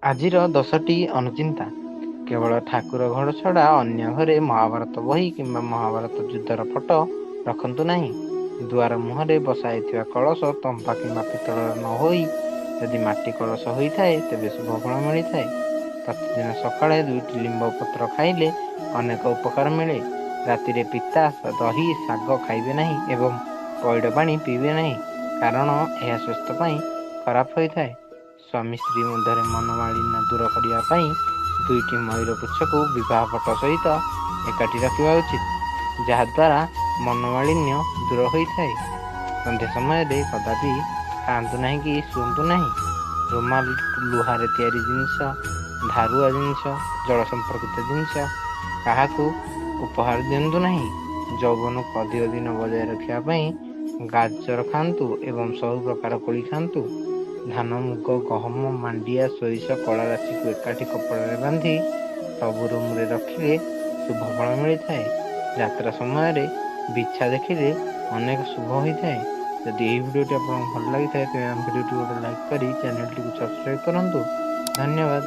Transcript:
ଆଜିର 10ଟି ଅନୁଚିନ୍ତା। କେବଳ ଠାକୁର ଘର ଛଡ଼ା ଅନ୍ୟ ଘରେ ମହାଭାରତ ବହି କିମ୍ବା ମହାଭାରତ ଯୁଦ୍ଧର ଫଟୋ ରଖନ୍ତୁ ନାହିଁ। ଦୁଆର ମୁହଁରେ ବସାଯାଇଥିବା କଳସ ତମ୍ବା କିମ୍ବା ପିତ୍ତଳର ନ ହୋଇ ଯଦି ମାଟି କଳସ ହୋଇଥାଏ, ତେବେ ଶୁଭ ଫଳ ମିଳିଥାଏ। ପ୍ରତିଦିନ ସକାଳେ 2ଟି ଲିମ୍ବ ପତ୍ର ଖାଇଲେ ଅନେକ ଉପକାର ମିଳେ। ରାତିରେ ପିତା, ଦହି, ଶାଗ ଖାଇବେ ନାହିଁ ଏବଂ ପଇଡ଼ ପାଣି ପିଇବେ ନାହିଁ, କାରଣ ଏହା ସ୍ୱାସ୍ଥ୍ୟ ପାଇଁ ଖରାପ ହୋଇଥାଏ। ସ୍ୱାମୀ ସ୍ତ୍ରୀ ମଧ୍ୟରେ ମନୋମାଳିନ୍ୟ ଦୂର କରିବା ପାଇଁ 2ଟି ମୟୂର ପୁଚ୍ଛକୁ ବିବାହ ଫଟୋ ସହିତ ଏକାଠି ରଖିବା ଉଚିତ, ଯାହାଦ୍ୱାରା ମନୋମାଳିନ୍ୟ ଦୂର ହୋଇଥାଏ। ସନ୍ଧ୍ୟା ସମୟରେ କଦାପି ଖାଆନ୍ତୁ ନାହିଁ କି ଶୁଅନ୍ତୁ ନାହିଁ। ରୁମାଲ, ଲୁହାରେ ତିଆରି ଜିନିଷ, ଧାରୁଆ ଜିନିଷ, ଜଳ ସମ୍ପର୍କିତ ଜିନିଷ କାହାକୁ ଉପହାର ଦିଅନ୍ତୁ ନାହିଁ। ଯୌବନକୁ ଅଧିକ ଦିନ ବଜାୟ ରଖିବା ପାଇଁ ଗାଜର ଖାଆନ୍ତୁ ଏବଂ ସବୁ ପ୍ରକାର କୋଳି ଖାଆନ୍ତୁ। ଧାନ, ମୁଗ, ଗହମ, ମାଣ୍ଡିଆ, ସୋରିଷ, କଳା ରାଶିକୁ ଏକାଠି କପଡ଼ାରେ ବାନ୍ଧି ସବୁ ରୁମରେ ରଖିଲେ ଶୁଭ ଫଳ ମିଳିଥାଏ। ଯାତ୍ରା ସମୟରେ ବିଛା ଦେଖିଲେ ଅନେକ ଶୁଭ ହୋଇଥାଏ। ଯଦି ଏହି ଭିଡ଼ିଓଟି ଆପଣଙ୍କୁ ଭଲ ଲାଗିଥାଏ, ତେବେ ଆମ ଭିଡ଼ିଓଟି ଗୋଟେ ଲାଇକ୍ କରି ଚ୍ୟାନେଲଟିକୁ ସବସ୍କ୍ରାଇବ୍ କରନ୍ତୁ। ଧନ୍ୟବାଦ।